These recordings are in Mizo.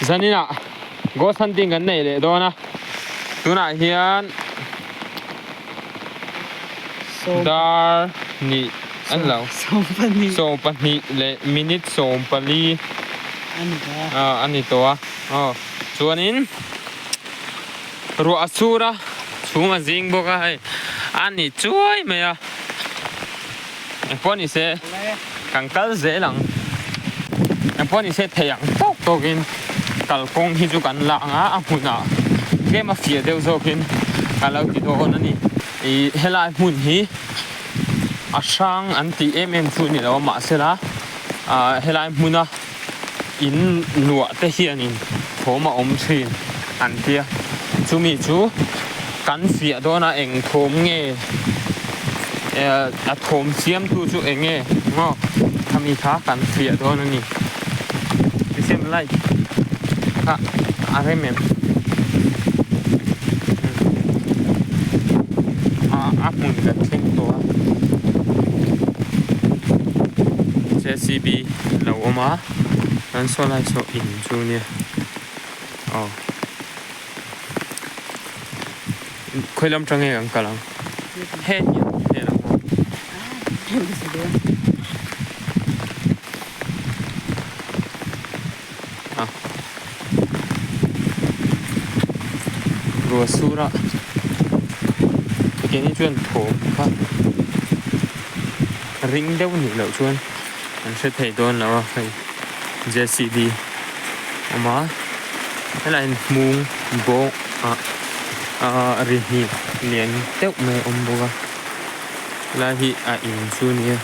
Zaninah ghost hunting kan nei leh dawn a, tunah hian dar hnih a ni lo, 12 leh minute 14 a ni tawh a, aw chuanin ruah a sur a, chhum a zing bawk a hei a ni chuai mai a. Engpawh ni se kan kal zel ang. Engpawh ni se thei ang tawk tawkin kalkawng hi chu kan la ang a, a hmunah tlem a fiah deuh zawkin ka lo ti dawn a ni. Ih helai hmun hi a hrang an tih em em chu a ni lo a, mahsela ah helai hmuna in nuah te hianin thawm a awm thin an tia chumi chu kan fiah dawn a eng thawm nge eh a thawm siam tu chu eng nge maw khami kha kan fiah dawn a ni ti sem light kha a rem em a hmun kan thleng tawh a J C B lo awm a chuan saw lai saw in chu nia aw khawi lam tang nge kan kal ang he he lam maw a ruah sur a keini chuan thawm kha ring deuh nih loh chuan an hre thei dawn lo a hei J C B awm a helaiah hian hmung bawng ah ah ri hnih lian deuh mai a awm bawk a helai hi a in chu a ni a.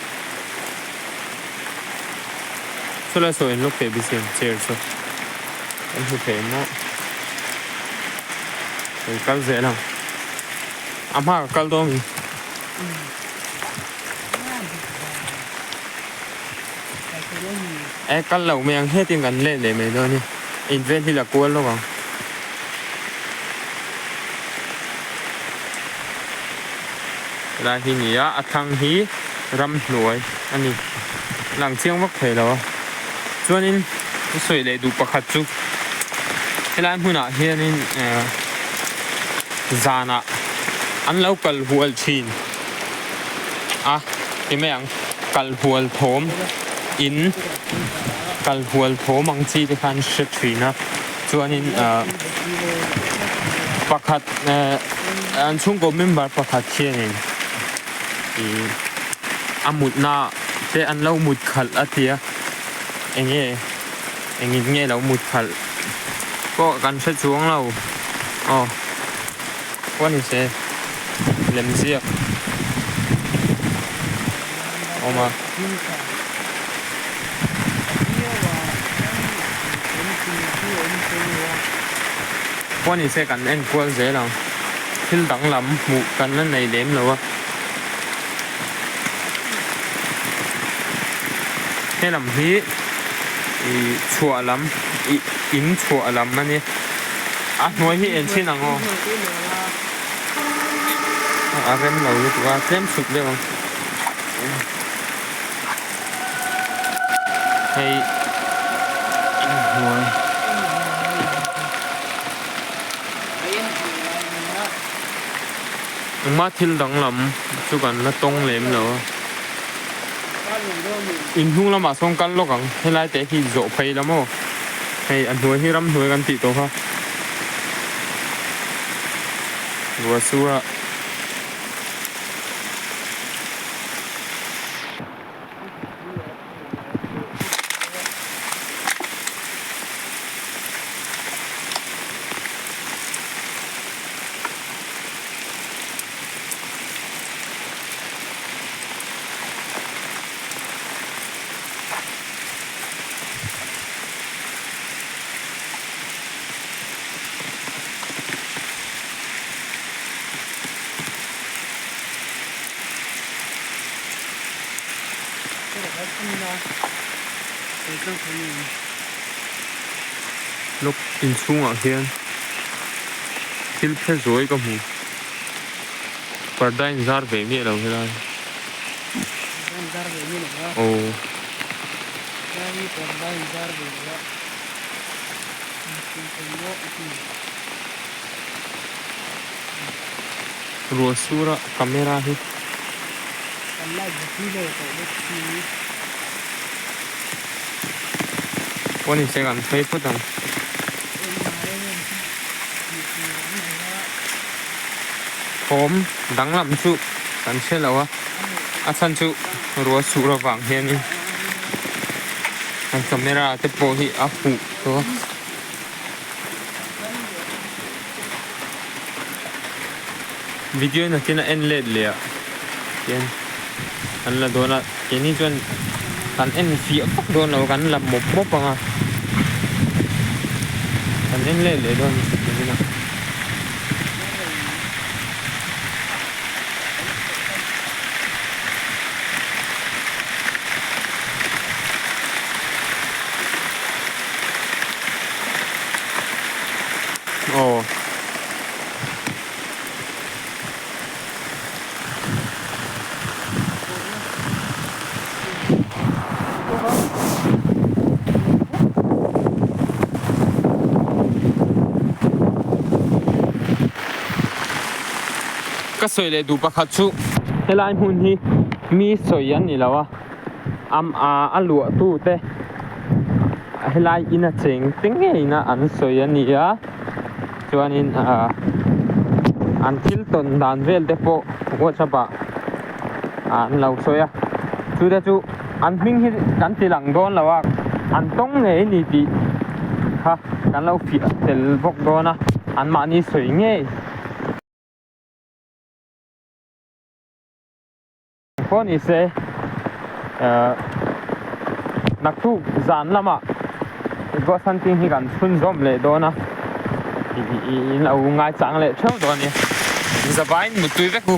Chulai saw in lawk teh bisiam chair chu an hmu thei maw hei kal zel ang a hma ka kal dawn mi e kal lo mai ang hetin kan let leh mai dawn a ni in vel hi la kual lawk ang. Helai hi ni a a thlang hi ramhnuai a ni lang chiang vak thei lo a chuanin ka sawi leh duh pakhat chu helai hmunah hianin ehh zanah an lo kal hual thin a ti mai ang kal hual thawm in kal hual thawm ang chi te khan hre thin a chuanin ahh pakhat ehh an chhungkaw member pakhat hianin ih a mutna te an lo mut khalh a tia eng nge engin nge lo mut khalh pawh kan hre chuang lo aw pawh a ni se lem ziak a awm a. Pawh ni se kan en kual zel ang thil danglam hmuh kan la nei lem lo a helam hi ih chhuah lam ih in chhuah lam a nia a hnuai hi en chhin ang aw a rem lo lutuk a tlem chhuk deuh ang. Hei inhnuai engmah thil danglam chu kan la tawng lem lo a inhnung lamah sawn kal lawk ang helai te hi zawh phei la maw hei a hnuai hi ramhnuai kan tih tawh kha ruah sur a. Lawk inchhungah hian thil phe zuai ka hmu parda in zar ve miah lo helai aw. Ruah sura camera hi. Pawn in se kan phei phawt ang. Thawm danglam chu kan hre lo a, a chhan chu ruah sur avang hianin kan camera te pawh hi a huh tawh a. Video nakin a en let leh ah hian an la dawn a keini chuan kan en fiah vak dawn lo kan la mawp mawp ang a kan en let leh dawn nakin a. Aw. Ka sawi leh duh pakhat chu helai hmun hi mi sawi an ni lo a am a a luah tu te helai in a cheng te ngei in a an sawi a ni a chuanin ahh an thil tawn dan vel te pawh whatsapp ah an lo sawi a chu te chu an hming hi kan ti lang dawn lo a an tawng ngei a ni tih kha kan lo fiah tel bawk dawn a anmahni sawi ngei. Pawh ni se ahh naktuk zan lamah ghost hunting hi kan chhunzawm leh dawn a ih ih in lo ngaichang leh theuh dawn a nia zavaiin muttui vek u.